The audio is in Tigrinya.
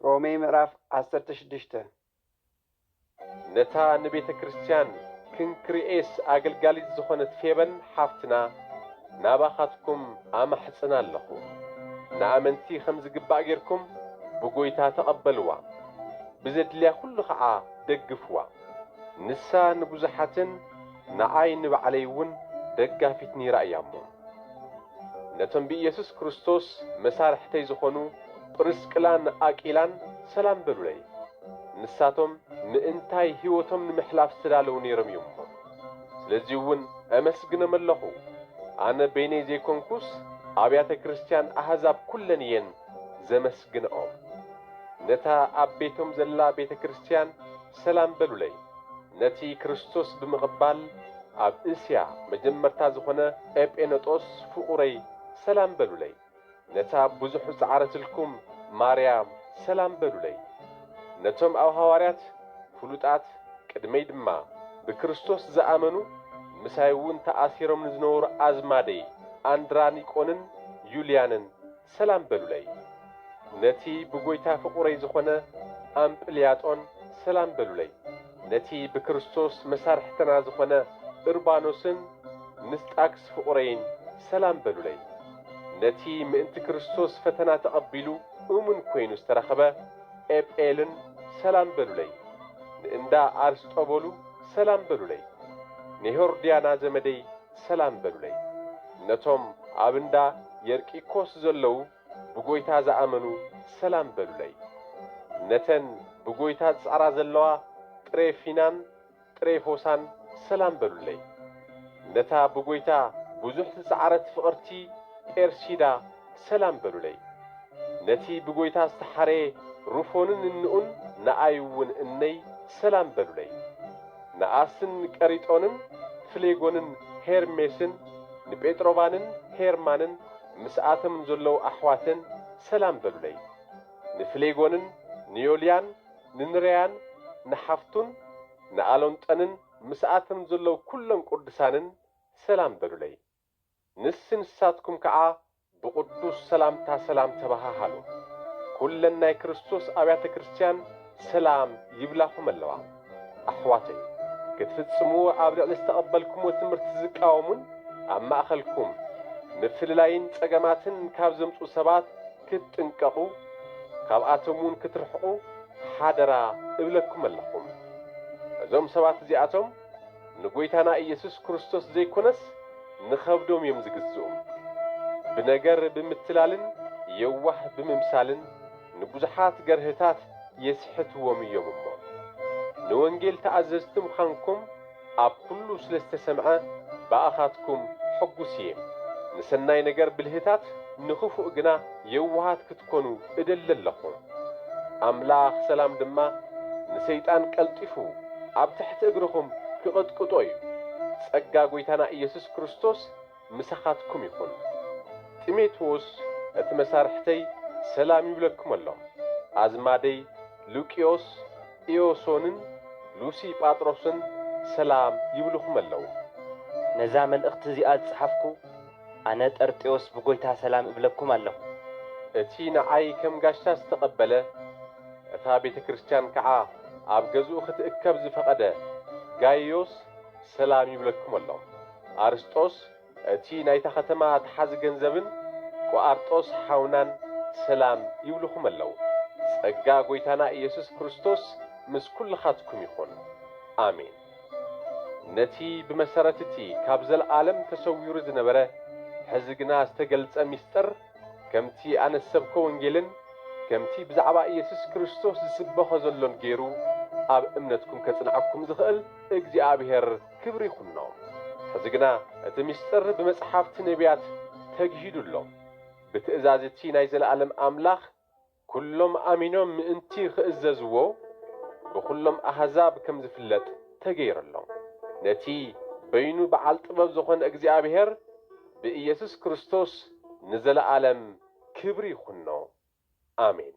ሮሜ ምዕራፍ ዓሰርተ ሽዱሽተ። ነታ ንቤተ ክርስቲያን ክንክርኤስ ኣገልጋሊት ዝኾነት ፌበን ሓፍትና ናባኻትኩም ኣማሕጽና ኣለኹ። ንኣመንቲ ከም ዝግባእ ጌርኩም ብጎይታ ተቐበልዋ፣ ብዘድልያ ኩሉ ኸዓ ደግፍዋ። ንሳ ንብዙሓትን ንዓይ ንባዕለይ እውን ደጋፊት ነይራ እያ እሞ። ነቶም ብኢየሱስ ክርስቶስ መሳርሕተይ ዝኾኑ ጵርስቅላን ኣቂላን ሰላም በሉለይ። ንሳቶም ምእንታይ ህይወቶም ንምሕላፍ ዝተዳለዉ ነይሮም እዮም እሞ። ስለዚ እውን ኣመስግኖም ኣለኹ። ኣነ በይነይ ዘይኮንኩስ ኣብያተ ክርስቲያን ኣህዛብ ኩለን እየን ዘመስግንኦም። ነታ ኣብ ቤቶም ዘላ ቤተ ክርስቲያን ሰላም በሉለይ። ነቲ ክርስቶስ ብምቕባል ኣብ እስያ መጀመርታ ዝኾነ ኤጴነጦስ ፍቑረይ ሰላም በሉለይ። ነታ ብዙሕ ዝጸዓረትልኩም ማርያም ሰላም በሉለይ። ነቶም ኣብ ሃዋርያት ፍሉጣት ቅድመይ ድማ ብክርስቶስ ዝኣመኑ ምሳይ እውን ተኣሲሮም ንዝነበሩ ኣዝማደይ ኣንድራኒቆንን ዩልያንን ሰላም በሉለይ። ነቲ ብጎይታ ፍቑረይ ዝኾነ ኣምጵልያጦን ሰላም በሉለይ። ነቲ ብክርስቶስ መሳርሕትና ዝኾነ እርባኖስን ንስጣክስ ፍቑረይን ሰላም በሉለይ። ነቲ ምእንቲ ክርስቶስ ፈተና ተቐቢሉ እሙን ኮይኑ ዝተረኸበ ኤጴልን ሰላም በሉለይ። ንእንዳ ኣርስጦበሉ ሰላም በሉለይ። ንሄሮድያና ዘመደይ ሰላም በሉለይ። ነቶም ኣብ እንዳ የርቂኮስ ዘለዉ ብጎይታ ዝኣመኑ ሰላም በሉለይ። ነተን ብጎይታ ዝጸዕራ ዘለዋ ጥሬፊናን ጥሬፎሳን ሰላም በሉለይ። ነታ ብጎይታ ብዙሕ ዝጸዓረት ፍቕርቲ ጴርሲዳ ሰላም በሉለይ። ነቲ ብጎይታ ዝተሓረየ ሩፎንን እንኡን ንኣይ እውን እነይ ሰላም በሉለይ። ንኣስንቀሪጦንን ፍሌጎንን ሄርሜስን ንጴጥሮባንን ሄርማንን ምስኣቶም ዘለዉ ኣሕዋትን ሰላም በሉለይ። ንፍሌጎንን ንዮልያን ንንርያን ንሓፍቱን ንኣሎንጠንን ምስኣቶም ዘለዉ ኩሎም ቅዱሳንን ሰላም በሉለይ። ንስ ንሳትኩም ከኣ ብቕዱስ ሰላምታ ሰላም ተባሃሃሉ። ኩለን ናይ ክርስቶስ ኣብያተ ክርስቲያን ሰላም ይብላኹም ኣለዋ። ኣሕዋተይ፣ ክትፍጽምዎ ኣብ ልዕሊ ዝተቐበልኩምዎ ትምህርቲ ዝቃወሙን ኣብ ማእኸልኩም ምፍልላይን ጸገማትን ካብ ዘምጽኡ ሰባት ክትጥንቀቑ፣ ካብኣቶም እውን ክትርሕቑ ሓደራ እብለኩም ኣለኹም። እዞም ሰባት እዚኣቶም ንጎይታና ኢየሱስ ክርስቶስ ዘይኮነስ ንኸብዶም እዮም ዝግዝኡ። ብነገር ብምትላልን የዋህ ብምምሳልን ንብዙሓት ገርህታት የስሕትዎም እዮም እሞ። ንወንጌል ተኣዘዝቲ ምዃንኩም ኣብ ኩሉ ስለ ዝተሰምዐ ብኣኻትኩም ሕጉስ እየ። ንሰናይ ነገር ብልህታት፣ ንኽፉእ ግና የዋሃት ክትኮኑ እደሊ ኣለኹ። ኣምላኽ ሰላም ድማ ንሰይጣን ቀልጢፉ ኣብ ትሕቲ እግርኹም ክቕጥቅጦ እዩ። ጸጋ ጐይታና ኢየሱስ ክርስቶስ ምሳኻትኩም ይኹን። ጢሞቴዎስ እቲ መሳርሕተይ ሰላም ይብለኩም ኣሎ። ኣዝማደይ ሉቅዮስ፣ ኢዮሶንን ሉሲ ጳጥሮስን ሰላም ይብልኹም ኣለዉ። ነዛ መልእኽቲ እዚኣ ዝጸሓፍኩ ኣነ ጠርጢዮስ ብጐይታ ሰላም እብለኩም ኣለኹ። እቲ ንዓይ ከም ጋሻ ዝተቐበለ፣ እታ ቤተ ክርስቲያን ከዓ ኣብ ገዝኡ ክትእከብ ዝፈቐደ ጋይዮስ ሰላም ይብለኩም ኣሎ። ኣርስጦስ እቲ ናይታ ከተማ ተሓዚ ገንዘብን ቋርጦስ ሓውናን ሰላም ይብልኹም ኣለዉ። ጸጋ ጐይታና ኢየሱስ ክርስቶስ ምስ ኩልኻትኩም ይኹን። ኣሜን። ነቲ ብመሰረት እቲ ካብ ዘለኣለም ተሰዊሩ ዝነበረ፣ ሕዚ ግና ዝተገልጸ ምስጢር፣ ከምቲ ኣነ ዝሰብኮ ወንጌልን ከምቲ ብዛዕባ ኢየሱስ ክርስቶስ ዝስበኾ ዘሎን ገይሩ ኣብ እምነትኩም ከጽንዓኩም ዝኽእል እግዚኣብሔር ክብሪ ይኹኖ። ሕዚ ግና እቲ ምስጢር ብመጽሓፍቲ ነቢያት ተግሂዱ ኣሎ። ብትእዛዝ እቲ ናይ ዘለኣለም ኣምላኽ፣ ኩሎም ኣሚኖም ምእንቲ ክእዘዝዎ፣ ብኹሎም ኣህዛብ ከም ዝፍለጥ ተገይሩ ኣሎ። ነቲ በይኑ በዓል ጥበብ ዝኾነ እግዚኣብሔር ብኢየሱስ ክርስቶስ ንዘለኣለም ክብሪ ይኹኖ። ኣሜን።